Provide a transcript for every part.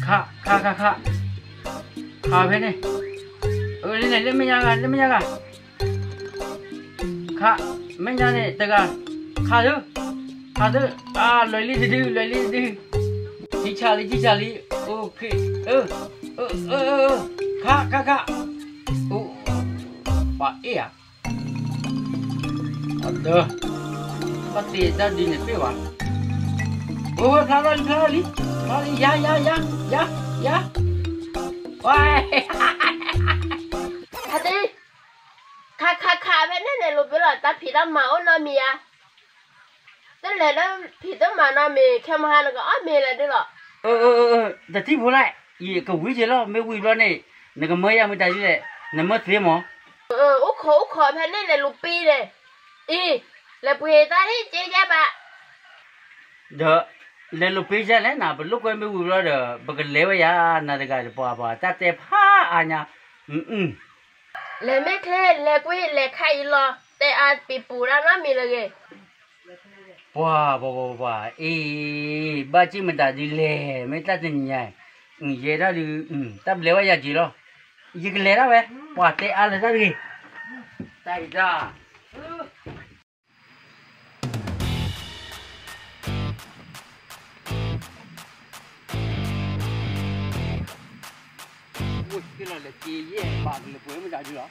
ခး ခး ခး ခး ခးဖဲန့ၣ်, အၢ လၢမဲာ်ညါဂၤ လၢမဲာ်ညါဂၤ, ခး မဲာ်ညါန့ၣ်တဂၤ, ခးသု, ခးသု, အၢ လွဲလံတဒု လွဲလံတဒု, ကံဆးလံ ကံဆးလံ, အိၣ်ခ့ အၢ အၢ အၢ အၢ ခး ခး ခး, အိၣ် ပှၤအ့ၣ်ဧါ အဒၢ, ဘၣ်တ့တၢ်ဒ်န့ၣ်ပ့ၢ်ဝဲ, ဝဲဝဲဖျါထီၣ်လံ ဖျါထီၣ်လံ ဖျါလံ ယၤ ယၤ ယၤ ယၤ ယၤ, ဝဲ, ခး ခး ခး ဖဲန့ၣ်န့ၣ် လိာ်ပ့ၤလီၤ တၢ်ဖံးတၢ်မၤအိၣ်နီတမံၤဧါ, တလဲၤလၢဖံးတၢ်မၤနီတမံၤ ခဲမုၢ်ဟါနကအီၣ်မ့ၤလဲၣ်ဒုလီၤ. တထံၣ်ဖိလဲၣ်, ယကဝံၤက့ၤလီၤ မ့ၢ်ဝံၤဘျီန့ၣ် နကမၢယၤမတၤဒ်လဲၣ်, နမၢသ့မး အိၣ်ခိးအိၣ်ခိးဖဲန့ၣ်လဲၤလိာ်ပ့ၤန့ၣ်, အံၤ, လဲၤပှ့ၤတၢ်ဟ့ၣ်က့ယဲဘၣ်, ဒီး လဲၤလိာ်ပ့ၤယဲလဲၣ်နၤ ပလိာ်ကွဲမ့ၢ်ဝံၤဘျီဒီး ပကလဲၤဝဲယၤ နၤတဂၤတပှၤပှၤ တၢ်တဲဖးအါညါ, လဲၤမ့ၢ်ချ့ လဲၤကွံာ် လဲၤခးအံၤလီၤ တဲအါပံၤပူၤဒၣ်နီတမံၤလၢၤဂ့ၤ ပှၤ ပှၤ ပှၤ ပှၤ အ့ၣ်, ဘၣ်က့ၢ်မတၤဒ်လဲၣ် မ့ၢ်တၢ်တနံၤညါ, ယဲဒၣ်ဒုး, တၢ်ဘျဲးဝဲယၤက့ၤလီၤ, ယကလဲၤဒၣ်ဝဲ, ပှၤတဲအါလၢတၢ်တဂ့ၤ, တၢ်အံၤတၢ် အိၣ်သ့လီၤလၢက့ယဲၢ်ဘၣ်ကလၢပှဲၤမတၤဒုလီၤ.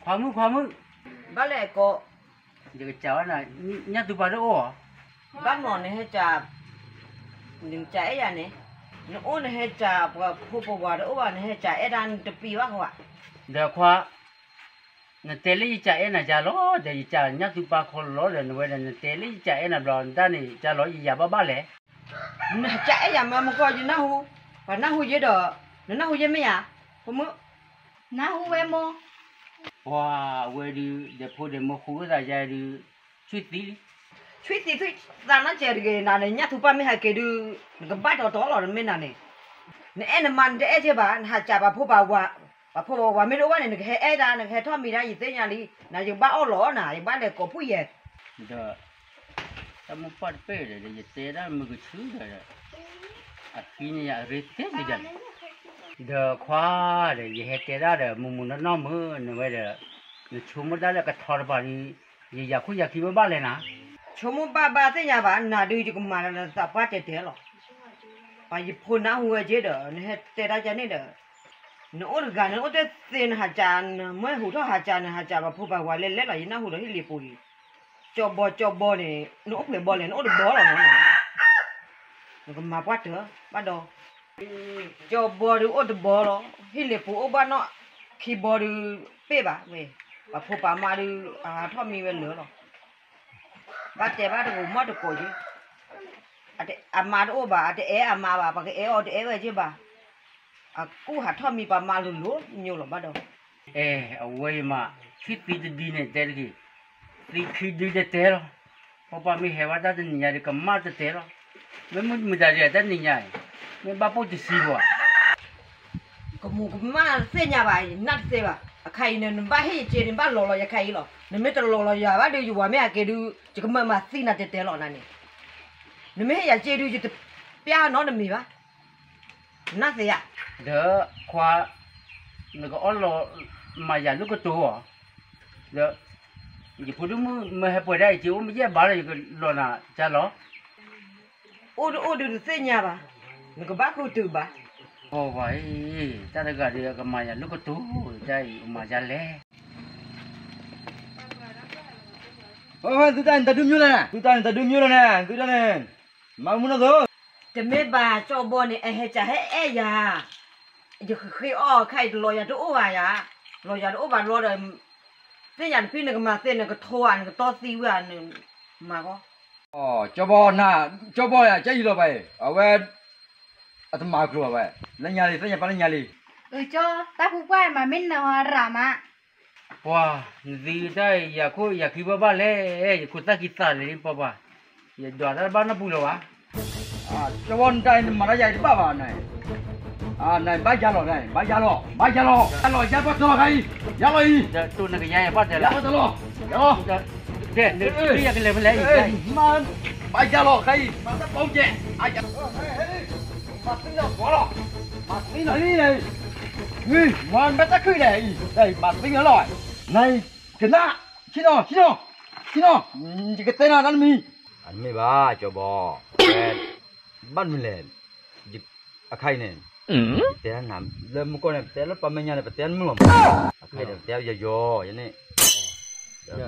ခွါမုၣ် ခွါမုၣ်, ဘၣ်လဲၣ်ကိး, ယကစံးဝဲနၤ, ညၣ်သူပၢ်တအိၣ်ဧါ, ဘၣ်မနုၤနဟဲစံး, နကစံးအဲၣ်ယၤန့ၣ်, နအိၣ်နဟဲစံး ပှၤဖိပဝၤတအိၣ်ဘၣ် နဟဲစံးအဲၣ်တၢ်နတပံၤဘၣ်ဃီဧါ, ဒီးခွါ နတဲလၢယစံးအဲၣ်နၤကလီၤ ဒီးယစံးညၣ်သူပၢ်ခီလီၤဒီး နဝဲဒီး နတဲလၢယစံးအဲၣ်နၤဘျီ နတၢ်န့ၣ်ကလီၤ ယယၤဘၣ်ဘၣ်လဲၣ်. နစံးအဲၣ်ယၤမ့ၢ်မ့ၢ်ကီၢ် ယနၢ်ဟူ, ပှၤနၢ်ဟူယဲဒီး, နနၢ်ဟူယဲမ့ၢ်ဧါ, ဖိမုၣ်, နၢ်ဟူဝဲမ့ၢ်, ပှၤအဝဲဒုး ဒီးဖိဒီးမ့ၢ်ဃူဝဲသးယဲဒုး, ဆွံသံလံ, ဆွံသံသးနီၢ်ကဲတဂ့ၤ နၤန့ၣ် ညၣ်သူပၢ်မ့ၢ်ဟဲက့ၤဒုး, နကဘၣ်တီတီလီၤ နမ့ၢ်နၤန့ၣ်, နအဲၣ်နမါနတအဲၣ်က့ဘၣ် နဟးစံးပှၤဖိပှၤဝၤ, ပှၤဖိပှၤဝၤမ့ၢ်တအိၣ်ဘၣ်န့ၣ် နကဟဲအဲၣ်တၢ် နကဟဲထီၣ်မံၤတၢ် ယသ့ၣ်ညါလံ, နၤယကဘၣ်အီၣ်လီၤနၤ ယကဘၣ်လဲၤကိးဖှိၣ်ယဲ, ဒီး တၢ်မိၢ်ပှၢ်တပဲၢ်ဒီး ယတဲဒၣ်မုၢ်ကဆူဒီး, အဃံန့ၣ်ယအရ့သ့ၣ်ယၤန့ၣ်, ဒီးခွါဒီး ယဟဲတဲဒၣ်ဒီး မုၢ်မုၢ်နီၢ်နီၢ်မုၢ်နဝဲဒီး, နဆိကမိၣ်တၢ်လၢကထီတပၤဒီး, ယယၤခိၣ်ယၤခံဘၣ်ဘၣ်လဲၣ်နၤ, ဆိကမိၣ်ဘၣ်ဘၣ်သ့ၣ်ညါဘၣ် နၤဒုးယကမၤလၢနသးပှၢ်တဲတဲလီၤ, ပှၤယဖိနၢ်ဟူဝဲက့ဒီး နဟဲတဲတၢ်ကန့ၣ်ဒီး, နအိၣ်တဂၤ နအိၣ်တသ့ နဟးစံး နမ့ၢ်ဟူးထီၣ်ဟးစံး နဟးစံးပှၤဖိပှၤဝၤလဲၤလဲၤလီၤ ယနၢ်ဟူဒီးဟ့ၣ်လ့ပိၤအံၤ, ကၠီဘီကၠီဘီန့ၣ် နအိၣ်ပှဲၤဘီလဲၣ် နအိၣ်တဘီလီၤနီၤ, နကမၤပှၢ်တၢၢ်ဘၣ်ဒီး, ကၠီဘီဒုးအိၣ်တဘီလီၤ ဟ့ၣ်လ့ပိၤအိၣ်ဘၣ်နီၣ်ခံဘီဒုး, ပ့ၢ်ဘၣ်ဝဲ, ပှၤဖိပှၤမါဒုး အဟးထီၣ်မံဝဲလၢာ်လီၤ ဘၣ်တဲဘၣ်တဂိၤမီၢ်တကိးက့, အမါတအိၣ်ဘၣ် အတအဲၣ်အမါဘၣ် ပှၤကအဲၣ်အီၤတအဲၣ်ဝဲက့ဘၣ်, အကူၣ်ဟးထီၣ်မံပှၤမါလိၤလိၤညိလီၤဘၣ်ဒီး, အဲ အဝဲယမၤ ထွံၣ်သံတဒုန့ၣ်တဲတဂ့ၤ, သံခံဒုတတဲလီၤ, ပှၤပှၤမ့ၢ်ဟဲဝဲတၢ်တနံၤညါဒီးကမၣ်တတဲလီၤ, မ့ၢ်မုၢ်မတၤဒ်လဲၣ်တၢ်နံၤညါအံၤ, မ့ၢ်ဘၣ်ပိၢ်တဆံဘၣ် ကမူၤကမၣ်သ့ၣ်ညါဘၣ် နၢ်တသ့ဘၣ် အခါအံၤန့ၣ် နဘၣ်ဟ့ၣ်ယက့န့ၣ် ဘၣ်လီၤလီၤယခါအံၤလီၤ နမ့ၢ်တလီၤလီၤယၤဘၣ်ဒီး ယဝၤမ့ၢ်ဟဲက့ၤဒုး ယကမၢမၤသံနၤတဲတဲလီၤနၤန့ၣ် နမ့ၢ်ဟ့ၣ်ယၤက့ဒုး ယတပျၢ်နီတမံၤဘၣ် နၢ်သ့ဧါ ဒီးခွါ နကအီၣ်လီၤမၤယၤလၢကတိၤဧါ ဒီး ယဖိဒိၣ်မုၣ်မ့ၢ်ဟဲပှဲၤဒၣ်အံၤ က့အိၣ်မ့ၢ်ယဲၢ်ဘးလီၤ ယကလီၤနၤကလီၤ အိၣ်တအိၣ်ဒုးတသ့ၣ်ညါဘၣ် နကဘၣ်ဃုတုၤဘၣ် ပှၤအံၤ တၢ်တဂၤဒီးကမၤယၤလၢကတိၤ တၢ်အံၤမၤယၤလဲၣ် သုတၢ်န့ၣ်တၢ်ဒုးမ့ၢ်လီၤန့ၣ် သုတၢ်န့ၣ်တၢ်ဒုးမ့ၢ်လီၤန့ၣ် သုတၢ်န့ၣ် မၤမူနီၢ်သိး တမ့ၢ်ဘၣ်ကၠီဘီန့ၣ် အဟဲကဟဲအဲၣ်ယၤ ယဃ့အီၣ်ခါအံၤတလီၤယၤတအိၣ်ဘၣ်ယၤ လီၤယၤတအိၣ်ဘၣ်တဘျီဒီး သ့ၣ်ညါတဖံးနကမၤသ့နကထိဧါ နကတီသံဝဲဧါ နမၤဃီ ကၠီဘီနၤ ကၠီဘီယၤ ကၠီယံၤလီၤဘၣ်အံၤ အဝဲ အတမၤကျိၤဘၣ်ဝဲ လၢညါလံ သ့ၣ်ညါပၢ်လၢညါလံ ကၠီ တၢ်ပူၤပှၢ်မၤမ့ၢ်နဟီရၤမး ပှၤ နသုတၢ်ယၤခိၣ်ယၤခံဘၣ်ဘၣ်လဲၣ် ယခိၣ်သၣ်ခံသးလၢပှၤပှၤ ယဒွးတၢ်တဘၣ်နီတပူၤလၢၤဘၣ်. ကၠီဝီနတၢ်အံၤ နမၤတၢ်ယၤအံၤတဘၣ်ဘၣ်န့ၣ်, နဘၣ်ယါလီၤန့ၣ် ဘၣ်ယါလီၤ ဘၣ်ယါလီၤ ယါလီၤ ယါပှၤတလီၤခါအံၤ ယါလီၤအံၤ, တိၢ်နကယါယပှၤတလီၤ ယါပှၤတလီၤ ယါလီၤ, ယကလဲၤဖဲလဲၣ်အံၤ ဘၣ်ယါလီၤခါအံၤ မၤတၢ်ပီကဲး မၤသံလီၤလီၤ မၤသံလီၤလံ, မၤဘၣ်တၢ်ခုၣ်န့ၣ်အံၤ မၤသံလီၤလီၤ, နကနၣ် ဆ့ၣ်နီၤ ဆ့ၣ်နီၤ ဆ့ၣ်နီၤ ယကတဲနၤတၢ်တမံၤ, အတမ့ၢ်ဘၣ် ကၠီဘီ, ဘၣ်မနုၤလဲၣ်, အခါအံၤန့ၣ်, ယတဲနၤ လၢမူကီၢ်န့ၣ် ပတဲလၢပှၤမဲာ်ညါန့ၣ် ပတဲမုာ်လီၤမး, အခါအံၤန့ၣ် ပတဲယယီၤယန့ၣ်,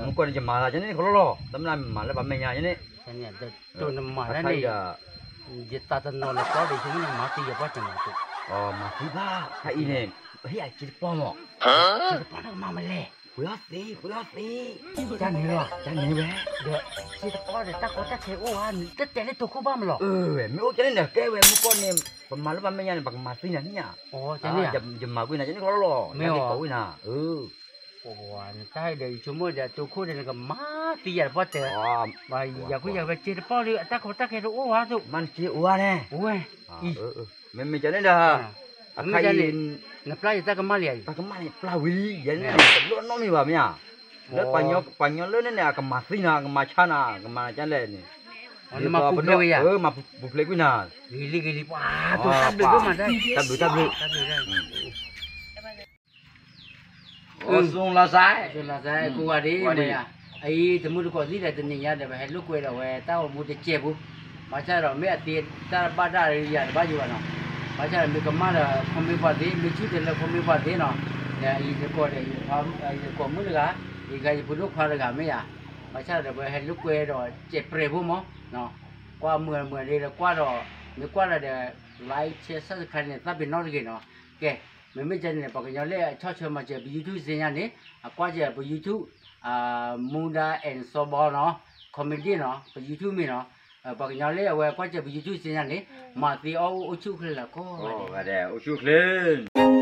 မူကီၢ်န့ၣ် ယမၤလၢယန့ၣ်ခီလီၤလီၤ တမ့ၢ်မၤလၢပှၤမဲာ်ညါယန့ၣ်, အခါအံၤဒီး ယသးတနီၤလၢကီၢ်ဒီး ဆိကမိၣ်နမၤသံယပှၤတမၤသံ, မၤသံဘၣ် အခါအံၤန့ၣ်, ဟ့ၣ်အစ့တပီၢ်မး, စ့တပီၢ်နကမၤမလဲၣ်, ပှ့ၤအီၣ်သ့ ပှ့ၤအီၣ်သ့, တၢ်န့ၣ်လီၤ တၢ်န့ၣ်ဝဲ, ဒီး စ့တပီၢ်ဒီးတၢ်ကီတၢ်ခဲအိၣ်ဧါ တတဲလၢတိခိၣ်ဘၣ်မးလီၤ, မ့ၢ်အိၣ်ကဲန့ၣ်ဒီး ကဲဝဲမူကီၢ်န့ၣ်, ပမၤလၢပှၤမဲာ်ညါန့ၣ် ပကမၤသံနၤန့ၣ်ဧါ, ယမၤကွံာ်နၤ ယန့ၣ်ခီလီၤလီၤ ယကိးဝံၤနၤ, နတၢ်ဟဲဒီး ယဆိကမိၣ်ဒီး တိခိၣ်ဒီး နကမၤသံယၤတပီၢ်တဲ, ယၤကွံာ်ယၤဝဲ စ့တပီၢ်ဒီး အတၢ်ကီတၢ်ခဲတအိၣ်ဧါသိး, မ့ၢ်စ့အိၣ်ဧါန့ၣ်, မ့မ့ၢ်ကန့ၣ်ဒီး, အခါအံၤ, နပျၢ်ယတၢ်ကမၣ်လံ, တၢ်ကမၣ်န့ၣ် ပျၢ်ဝံၤလံ ယဲန့ၣ် တလိၣ်နီတမံၤဘၣ်မ့ၢ်ဧါ, လၢပှၤကညီလၢန့ၣ်န့ၣ် အကမၤသံနၤ အကမၤဆါနၤ အကမၤနၤကလဲၣ်န့ၣ်, မၤပူၤဖျဲးကွံာ်နၤ, ဂ့ၤလံ ဂ့ၤလံ ပှၤ, တၢ်ဘျုး တၢ်ဘျုး တၢ်ဘျုး အိၣ်ဆူၣ်လီၤစဲ, ကိးဂၤဒဲး, အံၤတမုၢ်တကိးသံဒီး တနံၤညါဒီး ပဟဲလိာ်ကွဲဒီးဝဲတၢ်အိၣ်မူတစဲးဖိ, ဘၣ်ဆၣ်ဒီးမ့ၢ်အသ့တၢ်ဘၣ်တၢ်ယၤတဘၣ်ယိၤဘၣ်နီၤ, ဘၣ်ဆၣ်ဒီးမ့ၢ်ကမၣ်ဒီး comment ပှၤသ့, မ့ၢ်ဆူၣ်တဲလၢ comment ပှၤသ့နီၤ, ဒီးအံၤယကိးဒီး ယကိးမုၣ်တဂၤ, ယကိးမုၣ်တဂၤမ့ၢ်ယၤ, ဘၣ်ဆၣ်ဒီး ပဟဲလိာ်ကွဲဒီးစဲးပြဲးဖိမး, ကွၢ်မုာ်မုာ်လံဒီးကွၢ်ဒီး, မ့ၢ်ကွၢ်ဒီး like share subscribe န့ၣ် သးပ့ၤနီၣ်တဂ့ၤနီၤ, ကဲ, မ့မ့ၢ်ကန့ၣ် ပှၤကညီလၢအဆီၣ်ထွဲမၤစၢၤ ပ YouTube စ့ညါန့ၣ်, အကွၢ်စၢၤပ YouTube, Munda and Sobo နီၤ, comedy နီၤ, ပ YouTube မ့ၢ်နီၤ, ပှၤကညီလၢအဝဲကွၢ်စၢၤပ YouTube စ့ညါန့ၣ်, မၤသံအီၣ်အိၣ်ဆူၣ်အိၣ်ချ့လၢကိးဂၤဒဲး, အိၣ်ဆူၣ်အိၣ်ချ့